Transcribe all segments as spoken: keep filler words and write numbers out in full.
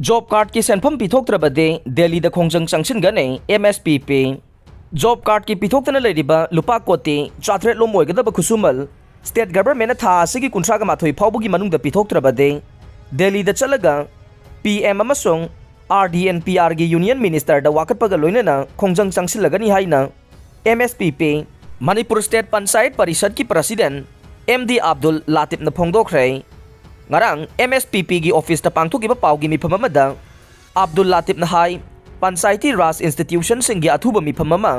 Job ꯀꯥꯔꯗꯀꯤ ꯁꯦꯟꯐꯝ ꯄꯤꯊꯣꯛꯇ꯭ꯔꯕꯗꯤ ꯗꯦꯜꯂꯤꯗ ꯈꯣꯡꯖꯪ ꯆꯪꯁꯤꯟꯒꯅꯤ ꯑꯦꯝ ꯑꯦꯁ ꯄꯤ ꯄꯤ꯫ ꯖꯣꯕ ꯀꯥꯔꯗꯀꯤ ꯄꯤꯊꯣꯛꯇꯅ ꯂꯩꯔꯤꯕ ꯂꯨꯄꯥ ꯀꯣꯇꯤ ꯆꯥꯇ꯭ꯔꯦꯠ ꯂꯣꯝ ꯑꯣꯏꯒꯗꯕ ꯈꯨꯠꯁꯨꯃꯜ ꯁ꯭ꯇꯦꯠ ꯒꯚꯔꯟꯃꯦꯟꯠꯅ ꯊꯥ ꯑꯁꯤꯒꯤ ꯀꯨꯟꯊ꯭ꯔꯥꯒ ꯃꯥꯊꯣꯏ ꯐꯥꯎꯕꯒꯤ ꯃꯅꯨꯡꯗ ꯄꯤꯊꯣꯛꯇ꯭ꯔꯕꯗꯤ ꯗꯦꯜꯂꯤꯗ ꯆꯠꯂꯒ ꯄꯤ ꯑꯦꯝ ꯑꯃꯁꯨꯡ ꯑꯥꯔ ꯗꯤ ꯑꯦꯟ ꯄꯤ ꯑꯥꯔꯒꯤ ꯌꯨꯅꯤꯌꯟ ꯃꯤꯅꯤꯁꯇꯔꯗ ꯋꯥꯀꯠꯄꯒ ꯂꯣꯏꯅꯅ ꯈꯣꯡꯖꯪ ꯆꯪꯁꯤꯜꯂꯒꯅꯤ ꯍꯥꯏꯅ M S P P, Manipur state panchayat ꯄꯔꯤꯁꯠꯀꯤ ꯄ꯭ꯔꯁꯤꯗꯦꯟꯠ ꯑꯦꯝ ꯗꯤ ꯑꯕꯗꯨꯜ ꯂꯥꯇꯤꯞꯅ ꯐꯣꯡꯗꯣꯛꯈ꯭ꯔꯦ꯫ ꯉꯔꯥꯡ ꯑꯦꯝ ꯑꯦꯁ ꯄꯤ ꯄꯤꯒꯤ ꯑꯣꯐꯤꯁꯇ ꯄꯥꯡꯊꯣꯛꯈꯤꯕ ꯄꯥꯎꯒꯤ ꯃꯤꯐꯝ ꯑꯃꯗ ꯑꯕꯗꯨꯜ ꯂꯥꯇꯤꯞꯅ ꯍꯥꯏ, ꯄꯟꯆꯥꯌꯇꯤ ꯔꯥꯖ ꯏꯟꯁꯇꯤꯇ꯭ꯌꯨꯁꯟꯁꯤꯡꯒꯤ ꯑꯊꯨꯕ ꯃꯤꯐꯝ ꯑꯃ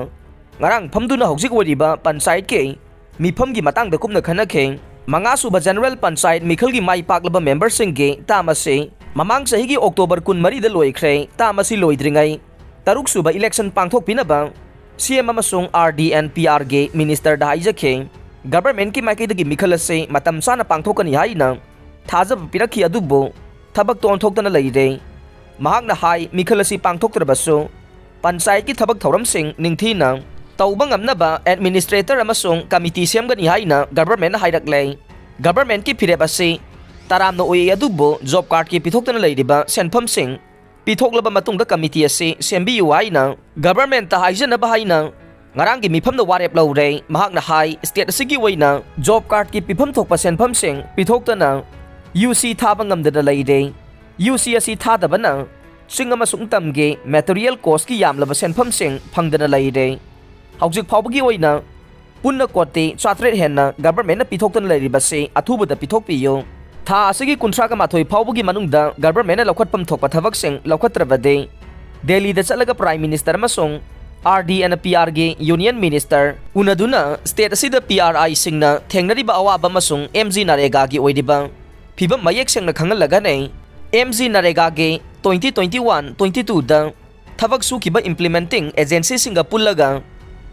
ꯉꯔꯥꯡ ꯐꯝꯗꯨꯅ ꯍꯧꯖꯤꯛ ꯑꯣꯏꯔꯤꯕ ꯄꯟꯆꯥꯌꯠꯀꯤ ꯃꯤꯐꯝꯒꯤ ꯃꯇꯥꯡꯗ ꯀꯨꯞꯅ ꯈꯟꯅꯈꯤ꯫ ꯃꯉꯥꯁꯨꯕ ꯖꯦꯅꯔꯦꯜ ꯄꯟꯆꯥꯌꯠ ꯃꯤꯈꯜꯒꯤ ꯃꯥꯏ ꯄꯥꯛꯂꯕ ꯃꯦꯝꯕꯔꯁꯤꯡꯒꯤ ꯇꯥꯝ ꯑꯁꯤ ꯃꯃꯥꯡ ꯆꯍꯤꯒꯤ ꯑꯣꯛꯇꯣꯕꯔ ꯀꯨꯟꯃꯔꯤꯗ ꯂꯣꯏꯈ꯭ꯔꯦ꯫ ꯇꯥꯝ ꯑꯁꯤ ꯂꯣꯏꯗ꯭ꯔꯤꯉꯩ ꯇꯔꯨꯛꯁꯨꯕ ꯏꯂꯦꯛꯁꯟ ꯄꯥꯡꯊꯣꯛꯄꯤꯅꯕ ꯁꯤ ꯑꯦꯝ ꯑꯃꯁꯨꯡ ꯑꯥꯔ ꯗꯤ ꯑꯦꯟ ꯄꯤ ꯑꯥꯔꯒꯤ ꯃꯤꯅꯤꯁꯇꯔꯗ ꯍꯥꯏꯖꯈꯤ꯫ ꯒꯚꯔꯟꯃꯦꯟꯠꯀꯤ ꯃꯥꯏꯀꯩꯗꯒꯤ ꯃꯤꯈꯜ ꯑꯁꯤ ꯃꯇꯝ ꯆꯥꯅ ꯄꯥꯡꯊꯣꯛꯀꯅꯤ ꯍꯥꯏꯅ ꯊꯥꯖꯕ ꯄꯤꯔꯛꯈꯤ, ꯑꯗꯨꯕꯨ ꯊꯕꯛꯇ ꯑꯣꯟꯊꯣꯛꯇꯅ ꯂꯩꯔꯦ꯫ ꯃꯍꯥꯛꯅ ꯍꯥꯏ, ꯃꯤꯈꯜ ꯑꯁꯤ ꯄꯥꯡꯊꯣꯛꯇ꯭ꯔꯕꯁꯨ ꯄꯟꯆꯥꯌꯠꯀꯤ ꯊꯕꯛ ꯊꯧꯔꯝꯁꯤꯡ ꯅꯤꯡꯊꯤꯅ ꯇꯧꯕ ꯉꯝꯅꯕ ꯑꯦꯗꯃꯤꯅꯤꯁꯇ꯭ꯔꯦꯇꯔ ꯑꯃꯁꯨꯡ ꯀꯃꯤꯇꯤ ꯁꯦꯝꯒꯅꯤ ꯍꯥꯏꯅ ꯒꯚꯔꯟꯃꯦꯟꯠꯅ ꯍꯥꯏꯔꯛꯂꯦ꯫ ꯒꯚꯔꯟꯃꯦꯟꯠꯀꯤ ꯐꯤꯔꯦꯞ ꯑꯁꯤ ꯇꯔꯥꯝꯅ ꯑꯣꯏ, ꯑꯗꯨꯕꯨ ꯖꯣꯕ ꯀꯥꯔꯗꯀꯤ ꯄꯤꯊꯣꯛꯇꯅ ꯂꯩꯔꯤꯕ ꯁꯦꯟꯐꯝꯁꯤꯡ ꯄꯤꯊꯣꯛꯂꯕ ꯃꯇꯨꯡꯗ ꯀꯃꯤꯇꯤ ꯑꯁꯤ ꯁꯦꯝꯕꯤꯌꯨ ꯍꯥꯏꯅ ꯒꯚꯔꯟꯃꯦꯟꯠꯇ ꯍꯥꯏꯖꯅꯕ ꯍꯥꯏꯅ ꯉꯔꯥꯡꯒꯤ ꯃꯤꯐꯝꯗ ꯋꯥꯔꯦꯞ ꯂꯧꯔꯦ꯫ ꯃꯍꯥꯛꯅ ꯍꯥꯏ, ꯁ꯭ꯇꯦꯠ ꯑꯁꯤꯒꯤ ꯑꯣꯏꯅ ꯖꯣꯕ ꯀꯥꯔꯗꯀꯤ ꯄꯤꯐꯝ ꯊꯣꯛꯄ ꯁꯦꯟꯐꯝꯁꯤꯡ ꯄꯤꯊꯣꯛꯇꯅ ꯌꯨ ꯁꯤ ꯊꯥꯕ ꯉꯝꯗꯅ ꯂꯩꯔꯦ꯫ ꯌꯨ ꯁꯤ ꯑꯁꯤ ꯊꯥꯗꯕꯅ ꯆꯤꯡ ꯑꯃꯁꯨꯡ ꯇꯝꯒꯤ ꯃꯦꯇꯔꯤꯌꯦꯜ ꯀꯣꯁꯀꯤ ꯌꯥꯝꯂꯕ ꯁꯦꯟꯐꯝꯁꯤꯡ ꯐꯪꯗꯅ ꯂꯩꯔꯦ꯫ ꯍꯧꯖꯤꯛ ꯐꯥꯎꯕꯒꯤ ꯑꯣꯏꯅ ꯄꯨꯟꯅ ꯀꯣꯇꯤ ꯆꯥꯇ꯭ꯔꯦꯠ ꯍꯦꯟꯅ ꯒꯚꯔꯟꯃꯦꯟꯠꯅ ꯄꯤꯊꯣꯛꯇꯅ ꯂꯩꯔꯤꯕꯁꯤ ꯑꯊꯨꯕꯗ ꯄꯤꯊꯣꯛꯄꯤꯌꯨ꯫ ꯊꯥ ꯑꯁꯤꯒꯤ ꯀꯨꯟꯊ꯭ꯔꯥꯒ ꯃꯥꯊꯣꯏ ꯐꯥꯎꯕꯒꯤ ꯃꯅꯨꯡꯗ ꯒꯚꯔꯟꯃꯦꯟꯠꯅ ꯂꯧꯈꯠꯐꯝ ꯊꯣꯛꯄ ꯊꯕꯛꯁꯤꯡ ꯂꯧꯈꯠꯇ꯭ꯔꯕꯗꯤ ꯗꯦꯜꯂꯤꯗ ꯆꯠꯂꯒ ꯄ꯭ꯔꯥꯏꯝ ꯃꯤꯅꯤꯁꯇꯔ ꯑꯃꯁꯨꯡ ꯑꯥꯔ ꯗꯤ ꯑꯦꯟ ꯄꯤ ꯑꯥꯔꯒꯤ ꯌꯨꯅꯤꯌꯟ ꯃꯤꯅꯤꯁꯇꯔ ꯎꯅꯗꯨꯅ ꯁ꯭ꯇꯦꯠ ꯑꯁꯤꯗ ꯄꯤ ꯑꯥꯔ ꯑꯥꯏꯁꯤꯡꯅ ꯊꯦꯡꯅꯔꯤꯕ ꯑꯋꯥꯕ ꯑꯃꯁꯨꯡ ꯑꯦꯝ ꯖꯤ ꯅꯔꯦꯒꯥꯒꯤ ꯑꯣꯏꯔꯤꯕ ꯐꯤꯕꯝ ꯃꯌꯦꯛ ꯁꯦꯡꯅ ꯈꯪꯍꯜꯂꯒꯅꯤ꯫ ꯑꯦꯝ ꯖꯤ ꯅꯔꯦꯒꯥꯒꯤ ꯇ꯭ꯋꯦꯟꯇꯤ ꯇ꯭ꯋꯦꯟꯇꯤ ꯋꯥꯟ ꯇ꯭ꯋꯦꯟꯇꯤ ꯇꯨꯗ ꯊꯕꯛ ꯁꯨꯈꯤꯕ ꯏꯝꯄ꯭ꯂꯤꯃꯦꯟꯇꯤꯡ ꯑꯦꯖꯦꯟꯁꯤꯁꯤꯡꯒ ꯄꯨꯜꯂꯒ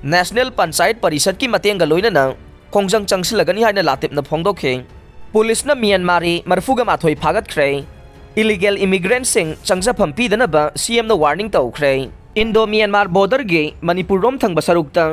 ꯅꯦꯁꯅꯦꯜ ꯄꯟꯆꯥꯌꯠ ꯄꯔꯤꯁꯠꯀꯤ ꯃꯇꯦꯡꯒ ꯂꯣꯏꯅꯅ ꯈꯣꯡꯖꯪ ꯆꯪꯁꯤꯜꯂꯒꯅꯤ ꯍꯥꯏꯅ ꯂꯥꯇꯤꯞꯅ ꯐꯣꯡꯗꯣꯛꯈꯤ꯫ ꯄꯨꯂꯤꯁꯅ ꯃ꯭ꯌꯥꯟꯃꯥꯔꯤ ꯃꯔꯤꯐꯨꯒ ꯃꯥꯊꯣꯏ ꯐꯥꯒꯠꯈ꯭ꯔꯦ꯫ ꯏꯂꯤꯒꯦꯜ ꯏꯃꯤꯒ꯭ꯔꯦꯟꯠꯁꯤꯡ ꯆꯪꯖꯐꯝ ꯄꯤꯗꯅꯕ ꯁꯤ ꯑꯦꯝꯅ ꯋꯥꯔꯅꯤꯡ ꯇꯧꯈ꯭ꯔꯦ꯫ ꯏꯟꯗꯣ ꯃ꯭ꯌꯥꯟꯃꯥꯔ ꯕꯣꯔꯗꯔꯒꯤ ꯃꯅꯤꯄꯨꯔ ꯔꯣꯝ ꯊꯪꯕ ꯁꯔꯨꯛꯇ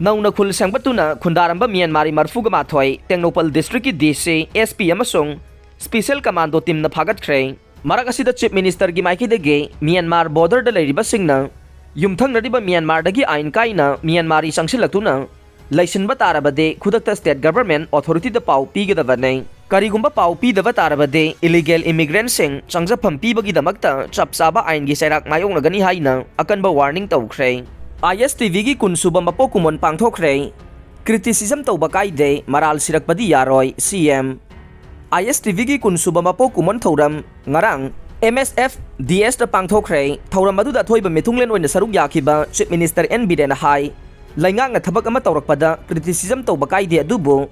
ꯅꯧꯅ ꯈꯨꯜ ꯁꯦꯝꯒꯠꯇꯨꯅ ꯈꯨꯟꯗꯥꯔꯝꯕ ꯃ꯭ꯌꯥꯟꯃꯥꯔꯤ ꯃꯔꯤꯐꯨꯒ ꯃꯥꯊꯣꯏ ꯇꯦꯡꯅꯧꯄꯜ ꯗꯤꯁꯇ꯭ꯔꯤꯛꯀꯤ ꯗꯤ ꯁꯤ, ꯑꯦꯁ ꯄꯤ ꯑꯃꯁꯨꯡ ꯁ꯭ꯄꯤꯁꯦꯜ ꯀꯃꯥꯟꯗꯣ ꯇꯤꯝꯅ ꯐꯥꯒꯠꯈ꯭ꯔꯦ꯫ ꯃꯔꯛ ꯑꯁꯤꯗ Chief Minister ꯒꯤ ꯃꯥꯏꯀꯩꯗꯒꯤ ꯃ꯭ꯌꯥꯟꯃꯥꯔ border ꯗ ꯂꯩꯔꯤꯕꯁꯤꯡꯅ ꯌꯨꯝꯊꯪꯅꯔꯤꯕ ꯃ꯭ꯌꯥꯟꯃꯥꯔꯗꯒꯤ ꯑꯥꯏꯟ ꯀꯥꯏꯅ ꯃ꯭ꯌꯥꯟꯃꯥꯔꯤ ꯆꯪꯁꯤꯜꯂꯛꯇꯨꯅ ꯂꯩꯁꯤꯟꯕ ꯇꯥꯔꯕꯗꯤ ꯈꯨꯗꯛꯇ state government authority ꯗ ꯄꯥꯎ ꯄꯤꯒꯗꯕꯅꯤ꯫ ꯀꯔꯤꯒꯨꯝꯕ ꯄꯥꯎ ꯄꯤꯗꯕ ꯇꯥꯔꯕꯗꯤ illegal immigrant ꯁꯤꯡ ꯆꯪꯖꯐꯝ ꯄꯤꯕꯒꯤꯗꯃꯛꯇ ꯆꯞ ꯆꯥꯕ ꯑꯥꯏꯟꯒꯤ ꯆꯩꯔꯥꯛ ꯃꯥꯌꯣꯛꯅꯒꯅꯤ ꯍꯥꯏꯅ ꯑꯀꯟꯕ warning ꯇꯧꯈ꯭ꯔꯦ꯫ I S T V ꯒꯤ ꯀꯨꯟ ꯁꯨꯕ ꯃꯄꯣꯛ ꯀꯨꯝꯑꯣꯟ ꯄꯥꯡꯊꯣꯛꯈ꯭ꯔꯦ꯫ Criticism ꯇꯧꯕ ꯀꯥꯏꯗꯦ, ꯃꯔꯥꯜ ꯁꯤꯔꯛꯄꯗꯤ ꯌꯥꯔꯣꯏ, C M꯫ I S T V ꯒꯤ ꯀꯨꯟ ꯁꯨꯕ ꯃꯄꯣꯛ ꯀꯨꯝꯑꯣꯟ ꯊꯧꯔꯝ ꯉꯔꯥꯡ M S F D S ꯇ ꯄꯥꯡꯊꯣꯛꯈ꯭ꯔꯦ꯫ ꯊꯧꯔꯝ ꯑꯗꯨꯗ ꯑꯊꯣꯏꯕ ꯃꯤꯊꯨꯡꯂꯦꯟ ꯑꯣꯏꯅ ꯁꯔꯨꯛ ꯌꯥꯈꯤꯕ Chief Minister N ꯕꯤꯔꯦꯟꯅ ꯍꯥꯏ, ꯂꯩꯉꯥꯛꯅ ꯊꯕꯛ ꯑꯃ ꯇꯧꯔꯛꯄꯗ criticism ꯇꯧꯕ ꯀꯥꯏꯗꯦ, ꯑꯗꯨꯕꯨ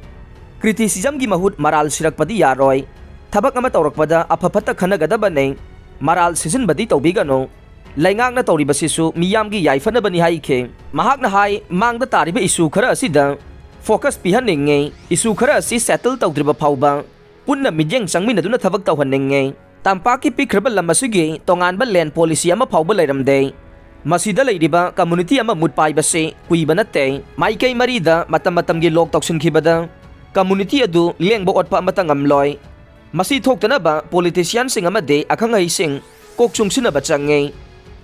criticism ꯒꯤ ꯃꯍꯨꯠ ꯃꯔꯥꯜ ꯁꯤꯔꯛꯄꯗꯤ ꯌꯥꯔꯣꯏ꯫ ꯊꯕꯛ ꯑꯃ ꯇꯧꯔꯛꯄꯗ ꯑꯐ ꯐꯠꯇ ꯈꯟꯅꯒꯗꯕꯅꯤ, ꯃꯔꯥꯜ ꯁꯤꯖꯤꯟꯕꯗꯤ ꯇꯧꯕꯤꯒꯅꯨ꯫ ꯂꯩꯉꯥꯛꯅ ꯇꯧꯔꯤꯕꯁꯤꯁꯨ ꯃꯤꯌꯥꯝꯒꯤ ꯌꯥꯏꯐꯅꯕꯅꯤ ꯍꯥꯏꯈꯤ꯫ ꯃꯍꯥꯛꯅ ꯍꯥꯏ, ꯃꯥꯡꯗ ꯇꯥꯔꯤꯕ issue ꯈꯔ ꯑꯁꯤꯗ focus ꯄꯤꯍꯟꯅꯤꯡꯉꯤ꯫ Issue ꯈꯔ ꯑꯁꯤ settle ꯇꯧꯗ꯭ꯔꯤꯕ ꯐꯥꯎꯕ ꯄꯨꯟꯅ ꯃꯤꯠꯌꯦꯡ ꯆꯪꯃꯤꯟꯅꯗꯨꯅ ꯊꯕꯛ ꯇꯧꯍꯟꯅꯤꯡꯉꯤ꯫ ꯇꯝꯄꯥꯛꯀꯤ ꯄꯤꯛꯈ꯭ꯔꯕ ꯂꯝ ꯑꯁꯤꯒꯤ ꯇꯣꯉꯥꯟꯕ land policy ꯑꯃ ꯐꯥꯎꯕ ꯂꯩꯔꯝꯗꯦ꯫ ꯃꯁꯤꯗ ꯂꯩꯔꯤꯕ community ꯑꯃ ꯃꯨꯠ ꯄꯥꯏꯕꯁꯤ ꯀꯨꯏꯕ ꯅꯠꯇꯦ꯫ ꯃꯥꯏꯀꯩ ꯃꯔꯤꯗ ꯃꯇꯝ ꯃꯇꯝꯒꯤ lock ꯇꯧꯁꯤꯟꯈꯤꯕꯗ community ꯑꯗꯨ ꯂꯦꯡꯕ ꯑꯣꯠꯄ ꯑꯃꯠꯇ ꯉꯝꯂꯣꯏ꯫ ꯃꯁꯤ ꯊꯣꯛꯇꯅꯕ politician ꯁꯤꯡ ꯑꯃꯗꯤ ꯑꯈꯪ ꯑꯍꯩꯁꯤꯡ ꯀꯣꯛ ꯆꯨꯡꯁꯤꯟꯅꯕ ꯆꯪꯉꯤ꯫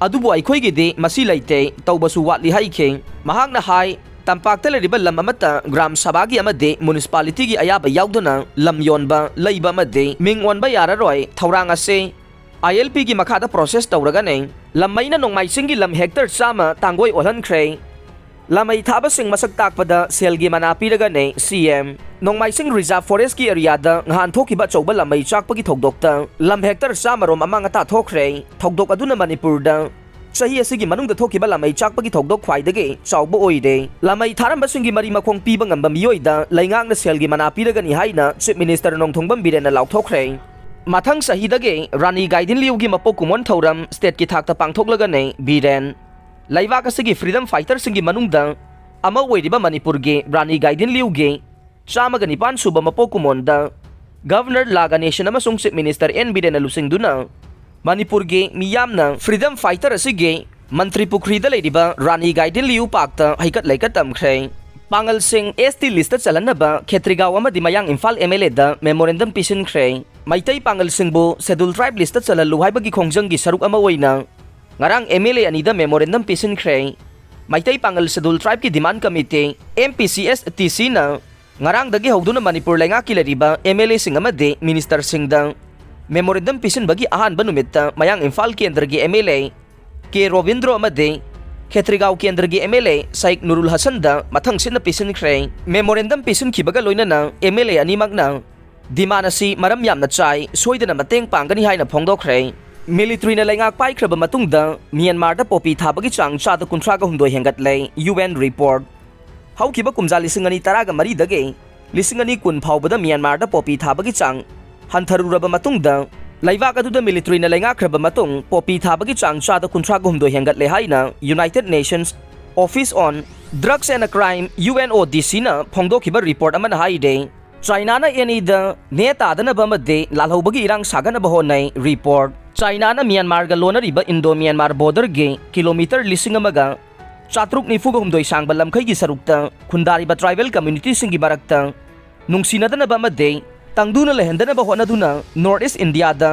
ꯑꯗꯨꯕꯨ ꯑꯩꯈꯣꯏꯒꯤꯗꯤ ꯃꯁꯤ ꯂꯩꯇꯦ, ꯇꯧꯕꯁꯨ ꯋꯥꯠꯂꯤ ꯍꯥꯏꯈꯤ꯫ ꯃꯍꯥꯛꯅ ꯍꯥꯏ, ꯇꯝꯄꯥꯛꯇ ꯂꯩꯔꯤꯕ ꯂꯝ ꯑꯃꯠꯇ ꯒ꯭ꯔꯥꯝ ꯁꯚꯥꯒꯤ ꯑꯃꯗꯤ municipality ꯒꯤ ꯑꯌꯥꯕ ꯌꯥꯎꯗꯅ ꯂꯝ ꯌꯣꯟꯕ, ꯂꯩꯕ ꯑꯃꯗꯤ ꯃꯤꯡ ꯑꯣꯟꯕ ꯌꯥꯔꯔꯣꯏ꯫ ꯊꯧꯔꯥꯡ ꯑꯁꯤ I L P ꯒꯤ ꯃꯈꯥꯗ process ꯇꯧꯔꯒꯅꯤ꯫ ꯂꯝꯃꯩꯅ ꯅꯣꯡꯃꯥꯏ ꯆꯤꯡꯒꯤ ꯂꯝ hectare ꯆꯥꯝꯃ ꯇꯥꯡꯒꯣꯏ ꯑꯣꯜꯍꯟꯈ꯭ꯔꯦ꯫ ꯂꯥꯃꯩ ꯊꯥꯕꯁꯤꯡ ꯃꯁꯛ ꯇꯥꯛꯄꯗ ꯁꯦꯜꯒꯤ ꯃꯅꯥ ꯄꯤꯔꯒꯅꯤ, C M꯫ ꯅꯣꯡꯃꯥꯏ ꯆꯤꯡ Reserve Forest ꯀꯤ area ꯗ ꯅꯍꯥꯟ ꯊꯣꯛꯈꯤꯕ ꯑꯆꯧꯕ ꯂꯥꯃꯩ ꯆꯥꯛꯄꯒꯤ ꯊꯧꯗꯣꯛꯇ ꯂꯝ hectare ꯆꯥꯝꯃ ꯔꯣꯝ ꯑꯃꯥꯡ ꯑꯇꯥ ꯊꯣꯛꯈ꯭ꯔꯦ꯫ ꯊꯧꯗꯣꯛ ꯑꯗꯨꯅ ꯃꯅꯤꯄꯨꯔꯗ ꯆꯍꯤ ꯑꯁꯤꯒꯤ ꯃꯅꯨꯡꯗ ꯊꯣꯛꯈꯤꯕ ꯂꯥꯃꯩ ꯆꯥꯛꯄꯒꯤ ꯊꯧꯗꯣꯛ ꯈ꯭ꯋꯥꯏꯗꯒꯤ ꯆꯥꯎꯕ ꯑꯣꯏꯔꯦ꯫ ꯂꯥꯃꯩ ꯊꯥꯔꯝꯕꯁꯤꯡꯒꯤ ꯃꯔꯤ ꯃꯈꯣꯡ ꯄꯤꯕ ꯉꯝꯕ ꯃꯤꯑꯣꯏꯗ ꯂꯩꯉꯥꯛꯅ ꯁꯦꯜꯒꯤ ꯃꯅꯥ ꯄꯤꯔꯒꯅꯤ ꯍꯥꯏꯅ Chief Minister ꯅꯣꯡꯊꯣꯝꯕꯝ ꯕꯤꯔꯦꯟꯅ ꯂꯥꯎꯊꯣꯛꯈ꯭ꯔꯦ꯫ ꯃꯊꯪ ꯆꯍꯤꯗꯒꯤ ꯔꯥꯅꯤ ꯒꯥꯏꯗꯤꯟꯂꯤꯌꯨꯒꯤ ꯃꯄꯣꯛ ꯀꯨꯝꯑꯣꯟ ꯊꯧꯔꯝ state ꯀꯤ ꯊꯥꯛꯇ ꯄꯥꯡꯊꯣꯛꯂꯒꯅꯤ꯫ ꯕꯤꯔꯦꯟ꯫ ꯂꯩꯕꯥꯛ ꯑꯁꯤꯒꯤ freedom fighter ꯁꯤꯡꯒꯤ ꯃꯅꯨꯡꯗ ꯑꯃ ꯑꯣꯏꯔꯤꯕ ꯃꯅꯤꯄꯨꯔꯒꯤ ꯔꯥꯅꯤ ꯒꯥꯏꯗꯤꯟꯂꯤꯌꯨꯒꯤ ꯆꯥꯝꯃꯒ ꯅꯤꯄꯥꯟ ꯁꯨꯕ ꯃꯄꯣꯛ ꯀꯨꯝꯑꯣꯟꯗ Governor ꯂꯥ ꯒꯅꯦꯁꯟ ꯑꯃꯁꯨꯡ Chief Minister ꯑꯦꯟ ꯕꯤꯔꯦꯟꯅ ꯂꯨꯆꯤꯡꯗꯨꯅ ꯃꯅꯤꯄꯨꯔꯒꯤ ꯃꯤꯌꯥꯝꯅ freedom fighter ꯑꯁꯤꯒꯤ ꯃꯟꯇ꯭ꯔꯤ ꯄꯨꯈ꯭ꯔꯤꯗ ꯂꯩꯔꯤꯕ ꯔꯥꯅꯤ ꯒꯥꯏꯗꯤꯟꯂꯤꯌꯨ park ꯇ ꯍꯩꯀꯠ ꯂꯩꯀꯠ ꯇꯝꯈ꯭ꯔꯦ꯫ ꯄꯥꯡꯒꯜꯁꯤꯡ S T list ꯇ ꯆꯜꯍꯟꯅꯕ ꯈꯦꯇ꯭ꯔꯤꯒꯥꯎ ꯑꯃꯗꯤ ꯃꯌꯥꯡ Imphal M L A the memorandum ꯄꯤꯁꯤꯟꯈ꯭ꯔꯦ꯫ Meitei ꯄꯥꯉꯜꯁꯤꯡꯕꯨ Scheduled Tribe list ꯆꯜꯍꯜꯂꯨ ꯍꯥꯏꯕꯒꯤ ꯈꯣꯡꯖꯪꯒꯤ ꯁꯔꯨꯛ ꯑꯃ ꯑꯣꯏꯅ ꯉꯔꯥꯡ MLA ꯑꯅꯤꯗ memorandum ꯄꯤꯁꯤꯟꯈ꯭ꯔꯦ꯫ ꯃꯩꯇꯩ ꯄꯥꯉꯜ Scheduled Tribeꯀꯤ demand committee, MPCSTCꯅ ꯉꯔꯥꯡꯗꯒꯤ ꯍꯧꯗꯨꯅ ꯃꯅꯤꯄꯨꯔ ꯂꯩꯉꯥꯛꯀꯤ ꯂꯩꯔꯤꯕ MLAꯁꯤꯡ ꯑꯃꯗꯤ ministerꯁꯤꯡꯗ memorandum ꯄꯤꯁꯤꯟꯕꯒꯤ ꯑꯍꯥꯟꯕ ꯅꯨꯃꯤꯠꯇ ꯃꯌꯥꯡ ꯏꯝꯐꯥꯜ ꯀꯦꯟꯗ꯭ꯔꯒꯤ MLA ꯀꯦ ꯔꯣꯕꯤꯟꯗ꯭ꯔꯣ ꯑꯃꯗꯤ ꯈꯦꯇ꯭ꯔꯤꯒꯥꯎ ꯀꯦꯟꯗ꯭ꯔꯒꯤ MLA ꯁꯥꯏꯛ ꯅꯨꯔꯨꯜ ꯍꯁꯟꯗ ꯃꯊꯪꯁꯤꯠꯅ ꯄꯤꯁꯤꯟꯈ꯭ꯔꯦ꯫ Memorandum ꯄꯤꯁꯤꯟꯈꯤꯕꯒ ꯂꯣꯏꯅꯅ MLA ꯑꯅꯤꯃꯛꯅ demand ꯑꯁꯤ ꯃꯔꯝ ꯌꯥꯝꯅ ꯆꯥꯏ, ꯁꯣꯏꯗꯅ ꯃꯇꯦꯡ ꯄꯥꯡꯒꯅꯤ ꯍꯥꯏꯅ ꯐꯣꯡꯗꯣꯛꯈ꯭ꯔꯦ꯫ Militaryꯅ ꯂꯩꯉꯥꯛ ꯄꯥꯏꯈ꯭ꯔꯕ ꯃꯇꯨꯡꯗ ꯃ꯭ꯌꯥꯟꯃꯥꯔꯗ poppy ꯊꯥꯕꯒꯤ ꯆꯥꯡ ꯆꯥꯗ ꯀꯨꯟꯊ꯭ꯔꯥꯒ ꯍꯨꯝꯗꯣꯏ ꯍꯦꯟꯒꯠꯂꯦ, UN report꯫ ꯍꯧꯈꯤꯕ ꯀꯨꯝꯖꯥ ꯂꯤꯁꯤꯡ ꯑꯅꯤ ꯇꯔꯥꯒ ꯃꯔꯤꯗꯒꯤ ꯂꯤꯁꯤꯡ ꯑꯅꯤ ꯀꯨꯟ ꯐꯥꯎꯕꯗ ꯃ꯭ꯌꯥꯟꯃꯥꯔꯗ poppy ꯊꯥꯕꯒꯤ ꯆꯥꯡ ꯍꯟꯊꯔꯨꯔꯕ ꯃꯇꯨꯡꯗ, ꯂꯩꯕꯥꯛ ꯑꯗꯨꯗ militaryꯅ ꯂꯩꯉꯥꯛꯈ꯭ꯔꯕ ꯃꯇꯨꯡ poppy ꯊꯥꯕꯒꯤ ꯆꯥꯡ ꯆꯥꯗ ꯀꯨꯟꯊ꯭ꯔꯥꯒ ꯍꯨꯝꯗꯣꯏ ꯍꯦꯟꯒꯠꯂꯦ ꯍꯥꯏꯅ United Nations Office on Drugs and Crime, UNODCꯅ ꯐꯣꯡꯗꯣꯛꯈꯤꯕ report ꯑꯃꯅ ꯍꯥꯏꯔꯦ꯫ ꯆꯥꯏꯅꯥꯅ ꯑꯦꯅꯤꯗ ꯅꯦ ꯇꯥꯗꯅꯕ ꯑꯃꯗꯤ ꯂꯥꯜꯍꯧꯕꯒꯤ ꯏꯔꯥꯡ ꯁꯥꯒꯠꯅꯕ ꯍꯣꯠꯅꯩ꯫ Report꯫ ꯆꯥꯏꯅꯥꯅ ꯃ꯭ꯌꯥꯟꯃꯥꯔꯒ ꯂꯣꯟꯅꯔꯤꯕ ꯏꯟꯗꯣ ꯃ꯭ꯌꯥꯟꯃꯥꯔ borderꯒꯤ kilometre ꯂꯤꯁꯤꯡ ꯑꯃꯒ ꯆꯥꯇ꯭ꯔꯨꯛ ꯅꯤꯐꯨꯒ ꯍꯨꯝꯗꯣꯏ ꯁꯥꯡꯕ ꯂꯝꯈꯩꯒꯤ ꯁꯔꯨꯛꯇ ꯈꯨꯟꯗꯥꯔꯤꯕ tribal communityꯁꯤꯡꯒꯤ ꯃꯔꯛꯇ ꯅꯨꯡꯁꯤꯅꯗꯅꯕ ꯑꯃꯗꯤ ꯇꯪꯗꯨꯅ ꯂꯩꯍꯟꯗꯅꯕ ꯍꯣꯠꯅꯗꯨꯅ North East Indiaꯗ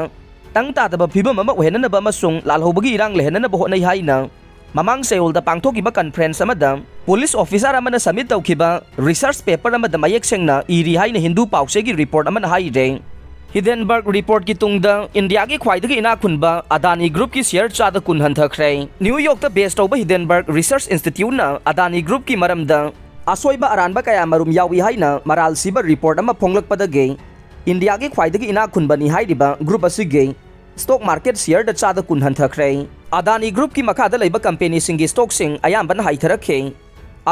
ꯇꯪ ꯇꯥꯗꯕ ꯐꯤꯕꯝ ꯑꯃ ꯑꯣꯏꯍꯟꯅꯅꯕ ꯑꯃꯁꯨꯡ ꯂꯥꯜꯍꯧꯕꯒꯤ ꯏꯔꯥꯡ ꯂꯩꯍꯟꯅꯅꯕ ꯍꯣꯠꯅꯩ ꯍꯥꯏꯅ ꯃꯃꯥꯡ ꯆꯌꯣꯜꯗ ꯄꯥꯡꯊꯣꯛꯈꯤꯕ conference ꯑꯃꯗ police officer ꯑꯃꯅ submit ꯇꯧꯈꯤꯕ research paper ꯑꯃꯗ ꯃꯌꯦꯛ ꯁꯦꯡꯅ ꯏꯔꯤ ꯍꯥꯏꯅ ꯍꯤꯟꯗꯨ ꯄꯥꯎꯆꯦꯒꯤ report ꯑꯃꯅ ꯍꯥꯏꯔꯦ꯫ Hindenburg reportꯀꯤ ꯇꯨꯡꯗ ꯏꯟꯗꯤꯌꯥꯒꯤ ꯈ꯭ꯋꯥꯏꯗꯒꯤ ꯏꯅꯥꯛ ꯈꯨꯟꯕ ꯑꯗꯥꯅꯤ groupꯀꯤ share ꯆꯥꯗ ꯀꯨꯟ ꯍꯟꯊꯈ꯭ꯔꯦ꯫ New Yorkꯇ base ꯇꯧꯕ Hindenburg Research Instituteꯅ ꯑꯗꯥꯅꯤ groupꯀꯤ ꯃꯔꯝꯗ ꯑꯁꯣꯏꯕ ꯑꯔꯥꯟꯕ ꯀꯌꯥ ꯃꯔꯨꯝ ꯌꯥꯎꯏ ꯍꯥꯏꯅ ꯃꯔꯥꯜ ꯁꯤꯕ report ꯑꯃ ꯐꯣꯡꯂꯛꯄꯗꯒꯤ ꯏꯟꯗꯤꯌꯥꯒꯤ ꯈ꯭ꯋꯥꯏꯗꯒꯤ ꯏꯅꯥꯛ ꯈꯨꯟꯕꯅꯤ ꯍꯥꯏꯔꯤꯕ group ꯑꯁꯤꯒꯤ stock market shareꯗ ꯆꯥꯗ ꯀꯨꯟ ꯍꯟꯊꯈ꯭ꯔꯦ꯫ ꯑꯗꯥꯅꯤ groupꯀꯤ ꯃꯈꯥꯗ ꯂꯩꯕ companyꯁꯤꯡꯒꯤ stockꯁꯤꯡ ꯑꯌꯥꯝꯕꯅ ꯍꯥꯏꯊꯔꯛꯈꯤ꯫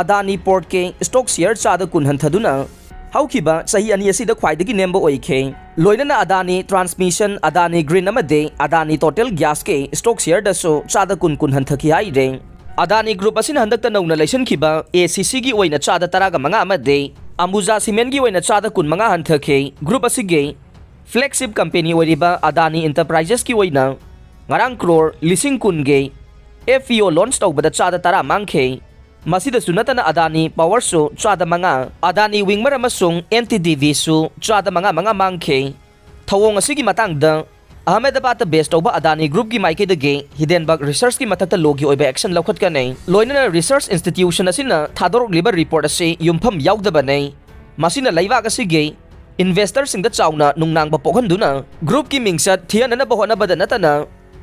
ꯑꯗꯥꯅꯤ portꯀꯤ stock share ꯆꯥꯗ ꯀꯨꯟ ꯍꯟꯊꯗꯨꯅ ꯍꯧꯈꯤꯕ ꯆꯍꯤ ꯑꯅꯤ ꯑꯁꯤꯗ ꯈ꯭ꯋꯥꯏꯗꯒꯤ ꯅꯦꯝꯕ ꯑꯣꯏꯈꯤ꯫ ꯂꯣꯏꯅꯅ ꯑꯗꯥꯅꯤ Transmission, ꯑꯗꯥꯅꯤ Green ꯑꯃꯗꯤ ꯑꯗꯥꯅꯤ Total Gasꯀꯤ stock shareꯗꯁꯨ ꯆꯥꯗ ꯀꯨꯟ ꯀꯨꯟ ꯍꯟꯊꯈꯤ ꯍꯥꯏꯔꯦ꯫ ꯑꯗꯥꯅꯤ group ꯑꯁꯤꯅ ꯍꯟꯗꯛꯇ ꯅꯧꯅ ꯂꯩꯁꯤꯟꯈꯤꯕ ACCꯒꯤ ꯑꯣꯏꯅ ꯆꯥꯗ ꯇꯔꯥꯒ ꯃꯉꯥ ꯑꯃꯗꯤ Ambuja Cementꯒꯤ ꯑꯣꯏꯅ ꯆꯥꯗ ꯀꯨꯟ ꯃꯉꯥ ꯍꯟꯊꯈꯤ꯫ Group ꯑꯁꯤꯒꯤ flagship company ꯑꯣꯏꯔꯤꯕ ꯑꯗꯥꯅꯤ Enterpriseꯀꯤ ꯑꯣꯏꯅ ꯉꯔꯥꯡ crore ꯂꯤꯁꯤꯡ ꯀꯨꯟꯒꯤ FPO launch ꯇꯧꯕꯗ ꯆꯥꯗ ꯇꯔꯥ ꯃꯥꯡꯈꯤ꯫ ꯃꯁꯤꯗꯁꯨ ꯅꯠꯇꯅ ꯑꯗꯥꯅꯤ Powerꯁꯨ ꯆꯥꯗ ꯃꯉꯥ, ꯑꯗꯥꯅꯤ Wingmer ꯑꯃꯁꯨꯡ NTDVꯁꯨ ꯆꯥꯗ ꯃꯉꯥ ꯃꯉꯥ ꯃꯥꯡꯈꯤ꯫ ꯊꯧꯑꯣꯡ ꯑꯁꯤꯒꯤ ꯃꯇꯥꯡꯗ ꯑꯍꯃꯦꯗꯕꯥꯗꯇ ꯕꯦꯁ ꯇꯧꯕ ꯑꯗꯥꯅꯤ ꯒ꯭ꯔꯨꯞꯀꯤ ꯃꯥꯏꯀꯩꯗꯒꯤ ꯍꯤꯗꯦꯟꯕꯔꯒ ꯔꯤꯁꯔꯆꯀꯤ ꯃꯊꯛꯇ ꯂꯣꯒꯤ ꯑꯣꯏꯕ ꯑꯦꯛꯁꯟ ꯂꯧꯈꯠꯀꯅꯤ꯫ ꯂꯣꯏꯅꯅ ꯔꯤꯁꯔꯆ ꯏꯟꯁꯇꯤꯇ꯭ꯌꯨꯁꯟ ꯑꯁꯤꯅ ꯊꯥꯗꯣꯔꯛꯂꯤꯕ ꯔꯤꯄꯣꯔꯠ ꯑꯁꯤ ꯌꯨꯝꯐꯝ ꯌꯥꯎꯗꯕꯅꯤ꯫ ꯃꯁꯤꯅ ꯂꯩꯕꯥꯛ ꯑꯁꯤꯒꯤ ꯏꯟꯚꯦꯁꯇꯔꯁꯤꯡꯗ ꯆꯥꯎꯅ ꯅꯨꯡꯅꯥꯡꯕ ꯄꯣꯛꯍꯟꯗꯨꯅ ꯒ꯭ꯔꯨꯞꯀꯤ ꯃꯤꯡꯆꯠ ꯊꯤꯍꯟꯅꯅꯕ ꯍꯣꯠꯅꯕꯗ ꯅꯠꯇꯅ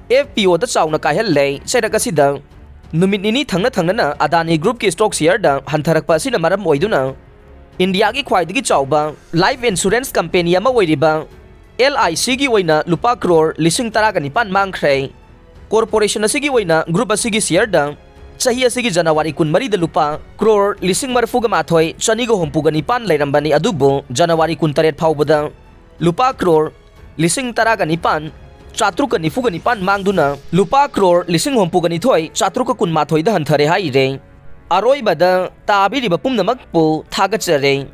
ꯑꯦꯐ ꯄꯤ ꯑꯣꯗ ꯆꯥꯎꯅ ꯀꯥꯏꯍꯜꯂꯦ꯫ ꯆꯩꯔꯛ ꯑꯁꯤꯗ ꯅꯨꯃꯤꯠ ꯅꯤꯅꯤ ꯊꯪꯅ ꯊꯪꯅꯅ ꯑꯗꯥꯅꯤ ꯒ꯭ꯔꯨꯞꯀꯤ ꯁ꯭ꯇꯣꯛ ꯁꯤꯌꯔꯗ ꯍꯟꯊꯔꯛꯄ ꯑꯁꯤꯅ ꯃꯔꯝ ꯑꯣꯏꯗꯨꯅ ꯏꯟꯗꯤꯌꯥꯒꯤ ꯈ꯭ꯋꯥꯏꯗꯒꯤ ꯆꯥꯎꯕ ꯂꯥꯏꯐ ꯏꯟꯁꯨꯔꯦꯟꯁ ꯀꯝꯄꯦꯅꯤ ꯑꯃ ꯑꯣꯏꯔꯤꯕ ꯑꯦꯜ ꯑꯥꯏ ꯁꯤꯒꯤ ꯑꯣꯏꯅ ꯂꯨꯄꯥ ꯀ꯭ꯔꯣꯔ ꯂꯤꯁꯤꯡ ꯇꯔꯥꯒ ꯅꯤꯄꯥꯟ ꯃꯥꯡꯈ꯭ꯔꯦ꯫ ꯀꯣꯔꯄꯣꯔꯦꯁꯟ ꯑꯁꯤꯒꯤ ꯑꯣꯏꯅ ꯒ꯭ꯔꯨꯞ ꯑꯁꯤꯒꯤ ꯁꯤꯌꯔꯗ ꯆꯍꯤ ꯑꯁꯤꯒꯤ ꯖꯅꯋꯥꯔꯤ ꯀꯨꯟꯃꯔꯤꯗ ꯂꯨꯄꯥ ꯀ꯭ꯔꯣꯔ ꯂꯤꯁꯤꯡ ꯃꯔꯤꯐꯨꯒ ꯃꯥꯊꯣꯏ ꯆꯅꯤꯒ ꯍꯨꯝꯐꯨꯒ ꯅꯤꯄꯥꯟ ꯂꯩꯔꯝꯕꯅꯤ, ꯑꯗꯨꯕꯨ ꯖꯅꯋꯥꯔꯤ ꯀꯨꯟꯇꯔꯦꯠ ꯐꯥꯎꯕꯗ ꯂꯨꯄꯥ ꯀ꯭ꯔꯣꯔ ꯂꯤꯁꯤꯡ ꯇꯔꯥꯒ ꯅꯤꯄꯥꯟ ꯆꯥꯇ꯭ꯔꯨꯛꯀ ꯅꯤꯐꯨꯒ ꯅꯤꯄꯥꯟ ꯃꯥꯡꯗꯨꯅ ꯂꯨꯄꯥ ꯀ꯭ꯔꯣꯔ ꯂꯤꯁꯤꯡ ꯍꯨꯝꯐꯨꯒ ꯅꯤꯊꯣꯏ ꯆꯥꯇ꯭ꯔꯨꯛꯀ ꯀꯨꯟꯃꯥꯊꯣꯏꯗ ꯍꯟꯊꯔꯦ ꯍꯥꯏꯔꯦ꯫ ꯑꯔꯣꯏꯕꯗ ꯇꯥꯕꯤꯔꯤꯕ ꯄꯨꯝꯅꯃꯛꯄꯨ ꯊꯥꯒꯠꯆꯔꯤ꯫